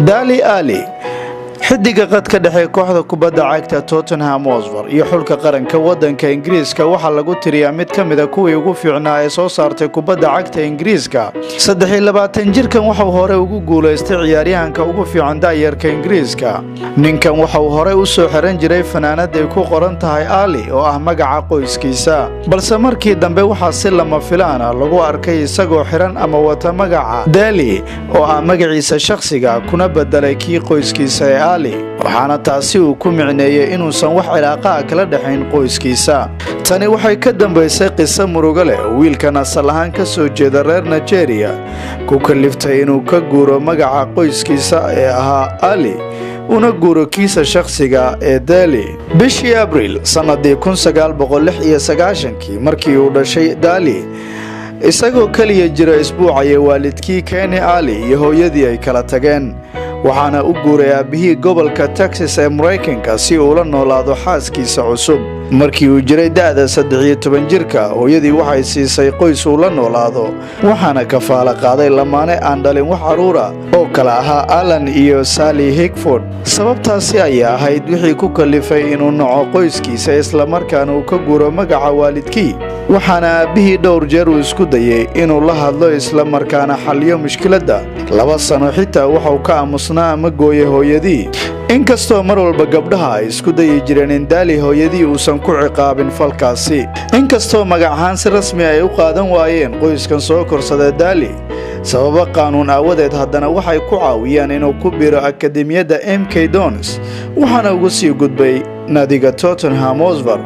Dele Alli, xidiga qadka dhexe kooxda kubadda cagta Tottenham Hotspur iyo xulka qaranka wadanka Ingiriiska, waxaa lagu tiriyaa mid ka mid a kuwii ugu fiicnaa ee soo saartay kubadda cagta Ingiriiska. 23 jirkan waxauu hore ugu guulaystay ciyaaryahanka ugu fiican da'yarka Ingiriiska. Ninkan waxa uu horey u soo xiran jiray fanaanaday ku qoran tahay Ali, oo ah magaca qoyskiisa, balse markii dambe waxaa si lama filaana lagu arkay isagoo xiran ama wata magaca Dele, oo ah magaciisa shakhsiga, kuna bedelay kii qoyskiisa ee Ali, waxaana taasi uu ku micneeyey inuusan wax cilaaqaha kala dhexayn qoyskiisa. Tani waxay ka dambaysay qiso murugo leh oo wiilkan asal ahaan ka soo jeeda reer Nigeria ku kaliftay inuu ka guuro magaca qoyskiisa ee ahaa Ali, una guuro kiisa shakhsiga ee Dele. Bishii Abriil sannadii 1996-kii, markii uu dhashay Dele isagoo keliya jira isbuucaya, waalidkii Kenny Ali iyo hooyadii ay kala tageen, waxaana u guuray aabbihii gobolka Texas ee Maraykanka si uu la noolaado xaaskiisa cusub. Markii uu jiray da'da 13 jirka, hooyadii waxay siisay qoys uu la noolaado, waxaana kafaalo qaaday lamaane aan dhalin wax carruura oo kala ahaa Alan iyo Sally Hickford. Sababtaasi ayaa ahayd wixii ku kalifay inuu naco qoyskiisa, islamarkaana uu ka guuro magaca waalidkii, waxaana aabbihii dhowr jeer uu isku dayay inuu la hadlo, islamarkaana xalliyo mushkiladda. 2 sano xitaa waxau ka aamusnaa ama gooyay hooyadii, inkastoo mar walba gabdhaha ay isku dayi jireen in Dele hooyadii uusan ku ciqaabin falkaasi. Inkastoo magac ahaan si rasmi ay u qaadan waayeen qoyskan soo korsada Dele sababo qaanuun aawadeed, haddana waxay ku caawiyaan inuu ku biro akademiyadda MK Dons, waxaana ugu sii gudbay naadiga Tottenham Hotspur.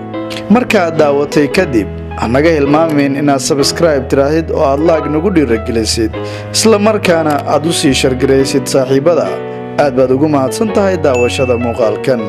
Markaad daawatay kadib, hanaga hilmaamayn inaad subscribe tiraahid oo aad like nagu dhiiragelisid, isla markaana aad u sii share garaysid saaxiibada. Aad baad ugu mahadsan tahay daawashada muuqaalkan.